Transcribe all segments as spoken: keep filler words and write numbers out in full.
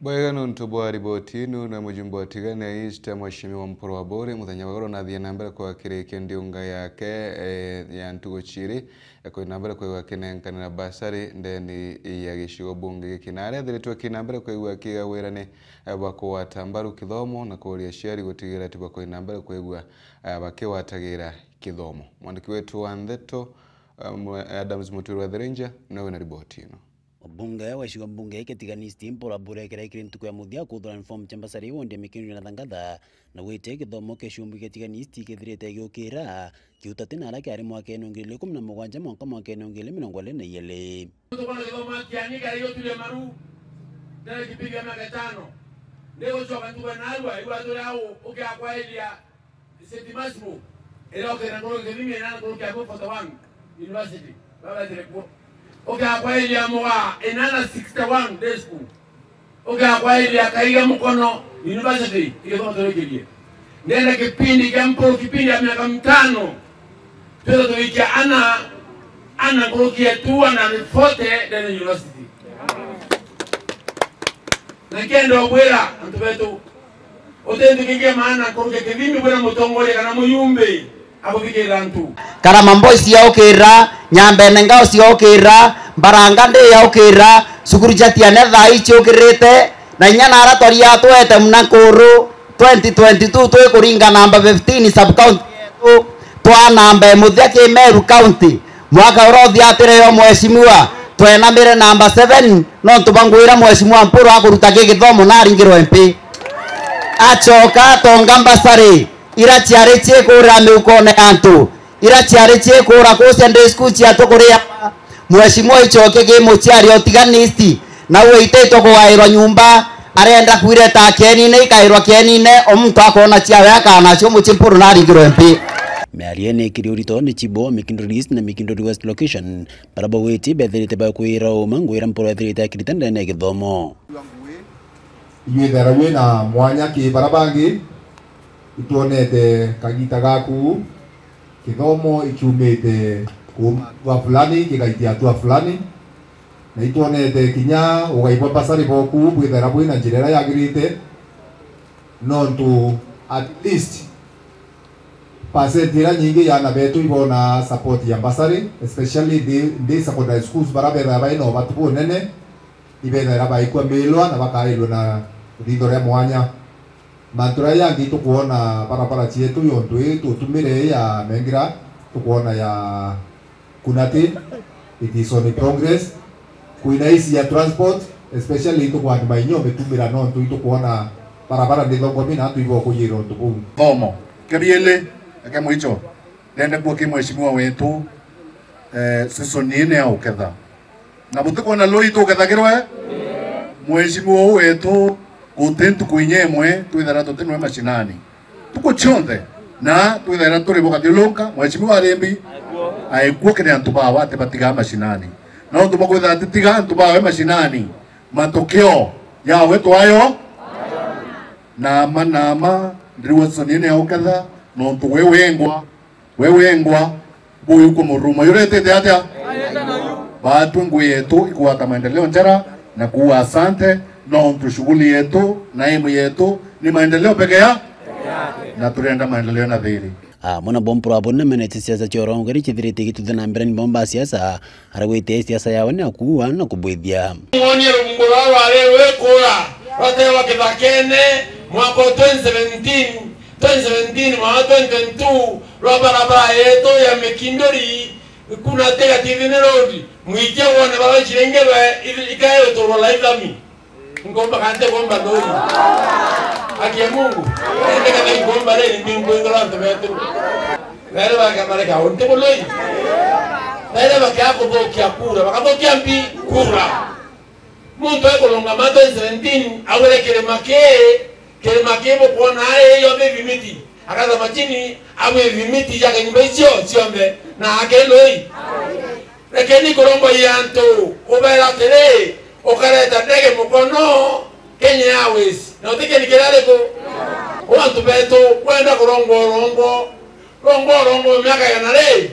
Bwega nontu bwa riboti inu, na mujumbe wa Tigania East, Mheshimiwa Mpuru Aburi, muthenya wa goro nathie na mbere kwakirikia ndiunga yake, eh, ya ntugu ciiri, ya kuthi na mbere kwigua akinenkanira basari ndeni ya gicigo bunge giki. Na aria ethiritwe akina mbere kwigua akiga wirani, eh, bwa kugwata mbaru kithomo na kuuria aciari gutigira ati bakuthi na mbere kwigua, eh, bakigwatagira kithomo. Mwandiki wetu wa ndeto, eh, Adams Mutwirwa Thirinja, niwe wina riboti ino. Mubunge wa gicigo mbunge kia Tigania East, Mpuru Aburi, ekira ikiri ntuku ya muthia kuthura form cia mbasari wodi ya Mikinduri na Thangatha, na gwite githomo kia ciumbu kia Tigania East kithirite giukira, kiuta ti na aria kiari mwakene wa ngiri igiri na ikumi na mugwanja mwanka mwakene wa ngiri igiri na mirongo iri na iiri. Tukona githomo kiani kari gutule maru, ndere kipindi ya miaka itano. Ndigucoka ntuga narua, igwa turi au, ukiakwairia Saint Maximo, iria ukira nkuru kithimi inana nkuru kia forty one university, baba tire kuo. Ukiakwairia mwa inana sixty one day school. Ukiakwairia kaiga mukono university, igithomo turikirie. Ndenda kipindi kia mpo, kipindi ya miaka mitano, twitha tuikia ana, ana nkuruki ya two hundred forty ndene university. Na kenda ubwira antu betu, utinthikikia maana nkuruki ya kithimi bwira mutongoria kana muyumbi akuthikiira antu. Karama Boys yaukira, Nyambene Ngao ciaukira, Mbaranga ndi yaukira, cukuru cia Tiania thaa ii ciukirite, na inya nara twaria twete muna nkuru, twenty twenty-two twikuringa namba fifteen sub county yetu, twa namba ya muthia ki Meru County. Mwaka uria uthiatire yo mheshimiwa, twenamire namba seven, nontu bangwira mheshimiwa Mpuru akuruta ki githomo na aringirwe M P. Acoka atonga mbasari iria ciari ciikura miukone ya antu, iria ciari ciikura kucia ndi school cia tukuria. Mheshimiwa icoke ki muciari o Tigania East, na uititwe kugairwa nyumba, arenda kwireta kienine, ikairwa kienine, o muntu akona ciawe akana cio mucii Mpuru na aringirwe M P. Miario ni ikiri urito ni Chibo, Mikinduri East na Mikinduri West location, baria bagwiti bethirite bakwira uma ngwira Mpuru ethirite akirita ndene ya githomo. Inyuithaira wi na mwanya ki bara bangi, itwonete kagita gaku, kithomo ikiumite kuuma hatua fulani gigaitia hatua fulani, na itwonete kinya ugai bwa mbasari boku bwithaira bwina njira iria yagirite, nontu at least percent iria nyingi ya ana betu ibona support ya mbasari, especially the, the secondary schools bara bethaira baina ubati bunene, ibethaira baikua milwa na bakairua na ritho ria mwanya. Mantu jaria jangi itukwona barabara cietu yontu ii tutumire ii ya Mengira, tukwona ya Kunati, it is on progress. Kwina isi ya transport, especially itukwani mainyo mitumira nontu itukwona barabara ni thongomi na antu ibokujira untu buu. Thomo, keriele, eke mwicho. Ndenda kuo ki mheshimiwa wetu, eh, season ii ni ya uketha. Na butikwona loi tukethagirwe? Mheshimiwa uu wetu, guti ntuku inya imwe twithira tutinwe mashinani. Ntuku cionthe. Na twithira turi bukathiulunka, mheshimiwa arimbi, aikuo kiri antu bawe atibatigaa mashinani. Na untu bwa kwithira atitigaa antu bawe mashinani, matokeo yawe twayo. Na ma, na ma, ndiriwa season ii ni ya uketha, nontu we wengwa, we wengwa, buyu kumuruma. Yuretete atia? Batwe ngui yetu ikwata maendeleo njera na kuuga asante, nontu shughuli yetu na aim yetu ni maendeleo peke ya, na turenda maendeleo na thiri. Amwe na Mpuru Aburi namenete siasa cia urongori cithirite igitutha na mbere ni bomba siasa, aragwite siasa yawe ni ya kuua na kubwithia. Mwonie rubungo rwa rwari rwikura rwatewa kithakene mwaka wa twenty seventeen, twenty seventeen mwa twenty twenty-two, rwa barabara yetu ya Mikinduri, kuna Tiga Tivini Road, mwikia wone bara cirengirwe ikae uturwa laithami. Nkomba kante komba ndoi. Akia Mungu, ende kana ikomba riri ni nkwingora antu betu. Nere bakamareka untu buloi. Nere bakia kuthukia kura, bakathukia mbi kura. Muntu ekurungama twenty seventeen, agure kirima kii, kirima kii bukwona ii yonthe ithimiti, akathama chini, agwe ithimiti ja nyumba icio cionthe, na ake loi. Rekeni kurongwa i antu, ubera atiri, ukareta ndege mukono, Kenya Airways, na utikeni kiri ariku? U antu betu, wenda kurongwa urongwa, Rongo, rongo, miaka igana ri?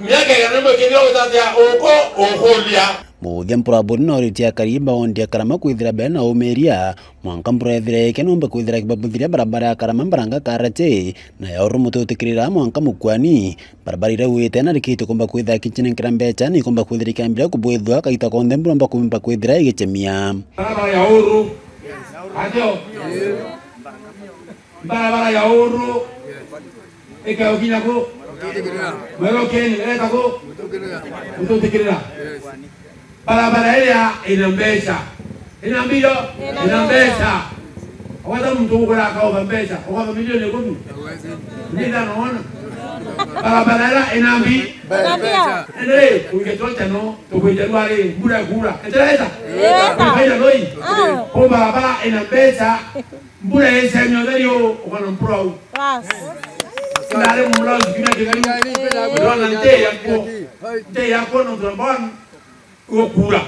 Miaka igana rimwe kithira gutatia uko, ukuria. Kuuthia mpura buri na uritie akari ba wondi ya Karama kwithira bena umiria, mwanka mpura ethira ike nomba kwithira kibabuthiria barabara ya Karama Mbaranga Karate, na ya Uru Mututikirira mwanka Mukwani. Barabara iria wite na rikite kumba kwithira kichinenkera mbecha, ni kumba kwithira ikiambira kubwithua kaita konthe mbura mba kumba kwithira igicemia. Barabara ya Uru. Adio. Barabara ya Uru. Ikaukinya ku? Mwerokeni, ireta ku? Mututikirira. Barabara iria ina mbecha. Ina mbio? Ina mbecha. Wata muntu ugura akaoba mbecha, ukoba milioni ikumi. Nenda naona. Barabara iria ina mbi? Ina mbio. Endelee, ungetwacha no, tukwija rwari, mbura kura. Etereza. Eta. Faida loi. Ah. Ko barabara ina mbecha. Mbura icemia utheri uu, ukona mpura u. Bas. Ndari mura u kiumia kigari. Ndona nte yakwo. Nte yakwo no turambon gukura.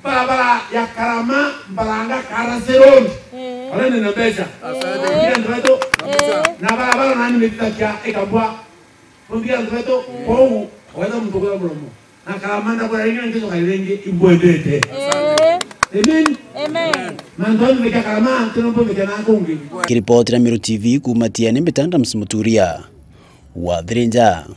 Barabara ya Karama, Mbaranga, Karasi Road. Eh. Arende na mbecha. Eh. Ndio ndio. Eh. Na barabara nani mithakia ikambwa. Ndio ndio. Kou, wetha muntu kwa muromo. Na Karama ndakuraria ngicoka ringi imbwendete. Eh. Amen. Amen. Mantu onthe mekia Karama, antu nombo mekia na kungi. Kiripoti na Meru T V kuuma Tiene, mbita Adams Muturia. Wathirinja.